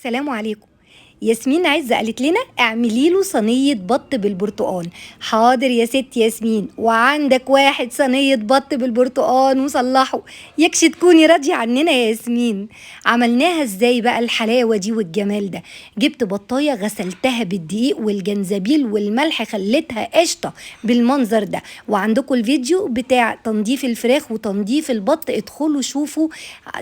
السلام عليكم. ياسمين عزة قالت لنا اعملي له صينية بط بالبرتقال. حاضر يا ست ياسمين، وعندك واحد صينية بط بالبرتقال وصلحه، يكش تكوني راضية عننا يا ياسمين. عملناها ازاي بقى الحلاوة دي والجمال ده؟ جبت بطاية غسلتها بالدقيق والجنزبيل والملح، خليتها قشطة بالمنظر ده. وعندكم الفيديو بتاع تنظيف الفراخ وتنظيف البط، ادخلوا شوفوا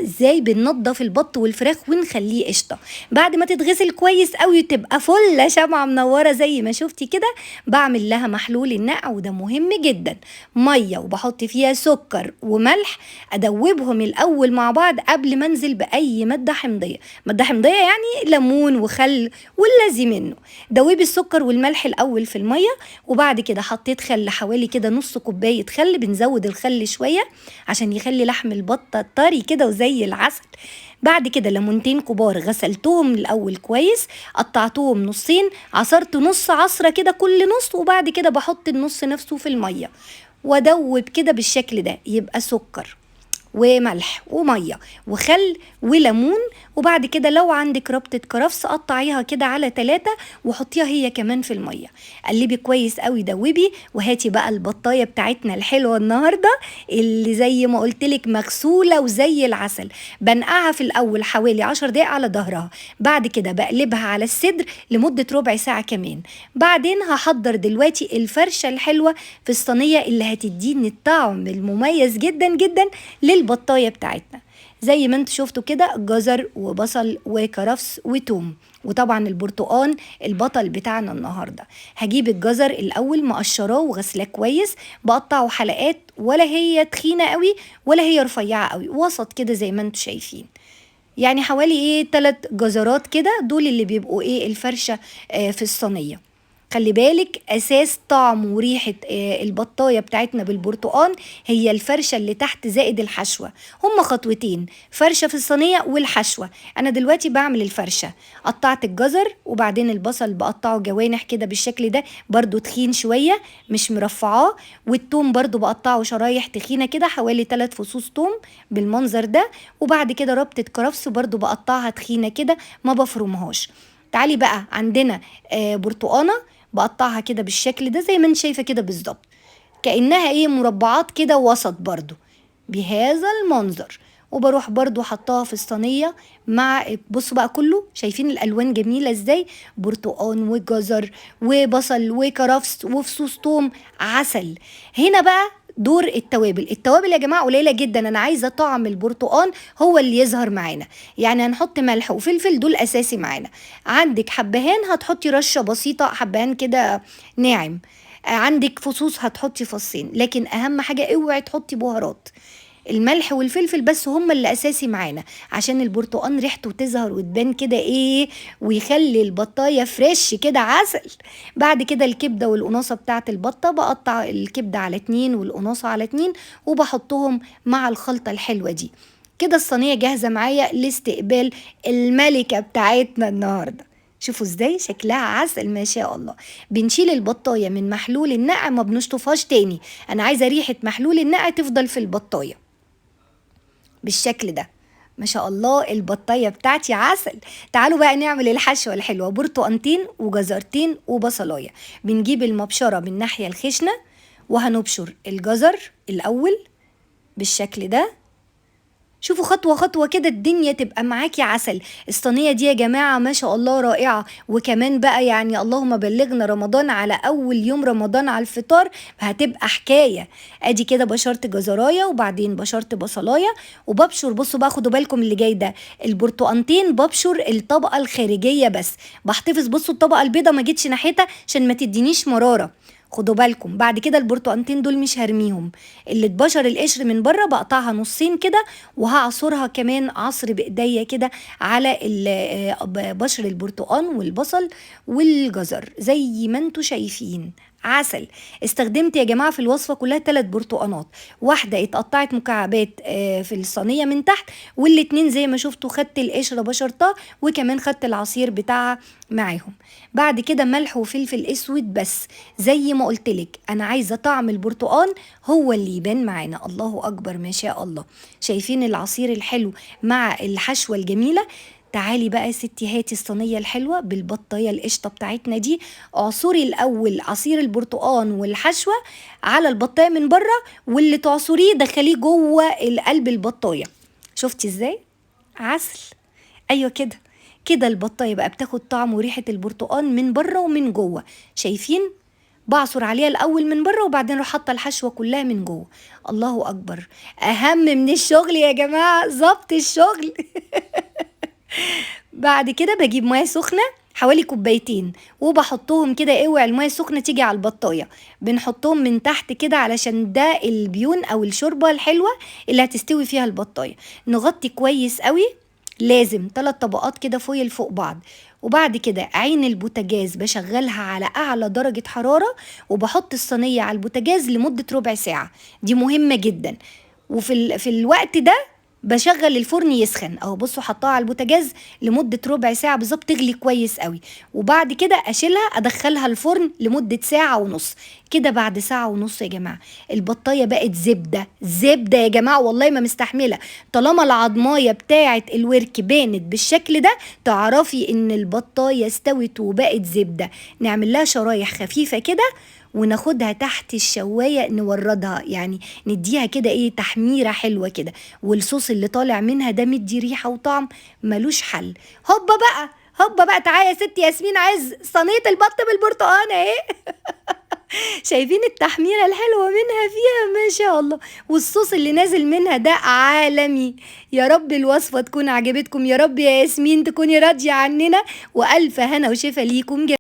ازاي بننظف البط والفراخ ونخليه قشطة. بعد ما تتغسل كويس قوي تبقى فله شمعة منورة زي ما شفتي كده. بعمل لها محلول النقع، وده مهم جدا، مية وبحط فيها سكر وملح، ادوبهم الاول مع بعض قبل ما انزل باي مادة حمضيه. مادة حمضيه يعني ليمون وخل واللازم منه. دوبي السكر والملح الاول في المية، وبعد كده حطيت خل حوالي كده نص كوباية خل، بنزود الخل شوية عشان يخلي لحم البطة طري كده وزي العسل. بعد كده ليمونتين كبار غسلتهم الاول كويس، قطعتهم نصين، عصرت نص عصره كده كل نص، وبعد كده بحط النص نفسه في المية وادوب كده بالشكل ده. يبقى سكر وملح ومية وخل وليمون. وبعد كده لو عندك ربطة كرفس قطعيها كده على 3 وحطيها هي كمان في المية. قلبي كويس قوي، دوبي، وهاتي بقى البطاية بتاعتنا الحلوة النهاردة اللي زي ما قلتلك مغسولة وزي العسل. بنقعها في الأول حوالي 10 دقايق على ظهرها، بعد كده بقلبها على الصدر لمدة ربع ساعة كمان. بعدين هحضر دلوقتي الفرشة الحلوة في الصينية اللي هتديني الطعم المميز جدا جدا للبطاية بتاعتنا. زي ما انتوا شفتوا كده جزر وبصل وكرفس وتوم، وطبعا البرتقان البطل بتاعنا النهارده. هجيب الجزر الاول مقشراه وغسلاه كويس، بقطعه حلقات، ولا هي تخينة قوي ولا هي رفيعة قوي، وسط كده زي ما انتوا شايفين. يعني حوالي 3 جزرات كده، دول اللي بيبقوا الفرشة في الصينية. خلي بالك اساس طعم وريحه البطايه بتاعتنا بالبرتقان هي الفرشة اللي تحت زائد الحشوه. هما خطوتين، فرشه في الصينية والحشوه. انا دلوقتي بعمل الفرشة، قطعت الجزر وبعدين البصل بقطعه جوانح كده بالشكل ده، برضو تخين شوية مش مرفعاه، والثوم برضو بقطعه شرايح تخينة كده حوالي 3 فصوص ثوم بالمنظر ده. وبعد كده ربطه كرفس برضو بقطعها تخينة كده ما بفرمهاش. تعالي بقى عندنا برتقانه بقطعها كده بالشكل ده زي ما انت شايفه كده بالظبط، كانها مربعات كده وسط برضو بهذا المنظر. وبروح برضو حطاها في الصينية مع، بصوا بقى كله شايفين الالوان جميلة ازاي، برتقان وجزر وبصل وكرفس وفصوص توم عسل. هنا بقى دور التوابل. التوابل يا جماعة قليله جدا، انا عايزه طعم البرتقان هو اللي يظهر معانا، يعني هنحط ملح وفلفل دول اساسي معانا. عندك حبهان هتحطي رشه بسيطة حبهان كده ناعم، عندك فصوص هتحطي فصين، لكن اهم حاجة اوعي تحطي بهارات. الملح والفلفل بس هم اللي اساسي معانا عشان البرتقان ريحته تظهر وتبان كده ويخلي البطايه فريش كده عسل. بعد كده الكبده والقناصه بتاعه البطة، بقطع الكبده على 2 والقناصه على 2 وبحطهم مع الخلطة الحلوة دي كده. الصينية جاهزة معايا لاستقبال الملكة بتاعتنا النهارده. شوفوا ازاي شكلها عسل ما شاء الله. بنشيل البطايه من محلول النقع، ما بنشطفهاش تاني، انا عايزه ريحه محلول النقع تفضل في البطايه بالشكل ده. ما شاء الله البطايه بتاعتي عسل. تعالوا بقى نعمل الحشوه الحلوة. برتقانتين وجزرتين وبصلايه. بنجيب المبشره من الناحية الخشنة وهنبشر الجزر الاول بالشكل ده. شوفوا خطوة خطوة كده الدنيا تبقى معاكي عسل. الصينية دي يا جماعة ما شاء الله رائعة. وكمان بقى يعني اللهم بلغنا رمضان، على أول يوم رمضان على الفطار هتبقى حكاية. ادي كده بشرت جزراية وبعدين بشرت بصلاية وببشر. بصوا بقى خدوا بالكم اللي جاي ده، البرتقانتين ببشر الطبقة الخارجية بس، بحتفظ بصوا الطبقة البيضة ما جيتش ناحيتها عشان ما تدينيش مرارة، خدوا بالكم. بعد كده البرتقانتين دول مش هرميهم، اللي اتبشر القشر من بره بقطعها نصين كده وهعصرها كمان عصر بايديا كده على بشر البرتقان والبصل والجزر زي ما انتوا شايفين عسل. استخدمت يا جماعة في الوصفة كلها 3 برتقانات، واحدة اتقطعت مكعبات في الصينية من تحت، والاتنين زي ما شفتوا خدت القشرة بشرتها وكمان خدت العصير بتاعها معاهم. بعد كده ملح وفلفل اسود بس، زي ما قلتلك انا عايزة طعم البرتقان هو اللي يبان معانا. الله اكبر ما شاء الله، شايفين العصير الحلو مع الحشوة الجميلة. تعالي بقى يا ستي هاتي الصينية الحلوة بالبطايه القشطه بتاعتنا دي، اعصري الاول عصير البرتقان والحشوه على البطايه من بره، واللي تعصريه دخليه جوه القلب البطايه. شفتي ازاي؟ عسل. ايوه كده كده البطايه بقى بتاخد طعم وريحه البرتقان من بره ومن جوه. شايفين؟ بعصر عليها الاول من بره وبعدين اروح حاطه الحشوه كلها من جوه. الله اكبر، اهم من الشغل يا جماعة ظبط الشغل. بعد كده بجيب مية سخنة حوالي كوبايتين وبحطهم كده، اوعي المية السخنة تيجي على البطايه، بنحطهم من تحت كده علشان ده البيون او الشوربة الحلوة اللي هتستوي فيها البطايه. نغطي كويس قوي، لازم 3 طبقات كده foil فوق بعض. وبعد كده عين البوتاجاز بشغلها على اعلى درجة حرارة، وبحط الصينية على البوتاجاز لمدة ربع ساعة، دي مهمة جدا. وفي في الوقت ده بشغل الفرن يسخن اهو، بصوا حطاها على البوتاجاز لمدة ربع ساعة بالظبط، تغلي كويس قوي. وبعد كده اشيلها ادخلها الفرن لمدة ساعة ونص كده. بعد ساعة ونص يا جماعة البطايه بقت زبدة زبدة يا جماعة، والله ما مستحمله. طالما العضمايه بتاعه الورك بانت بالشكل ده تعرفي ان البطايه استوت وبقت زبدة. نعمل لها شرايح خفيفة كده وناخدها تحت الشوايه نوردها، يعني نديها كده ايه تحميره حلوة كده، والصوص اللي طالع منها ده مدي ريحه وطعم ملوش حل. هوبا بقى هوبا بقى، تعالى يا ست ياسمين عز، صينية البط بالبرتقال اهي. شايفين التحميره الحلوة منها فيها ما شاء الله، والصوص اللي نازل منها ده عالمي. يا رب الوصفة تكون عجبتكم، يا رب يا ياسمين تكوني راضية عننا، والف هنا وشفا ليكم جميعا.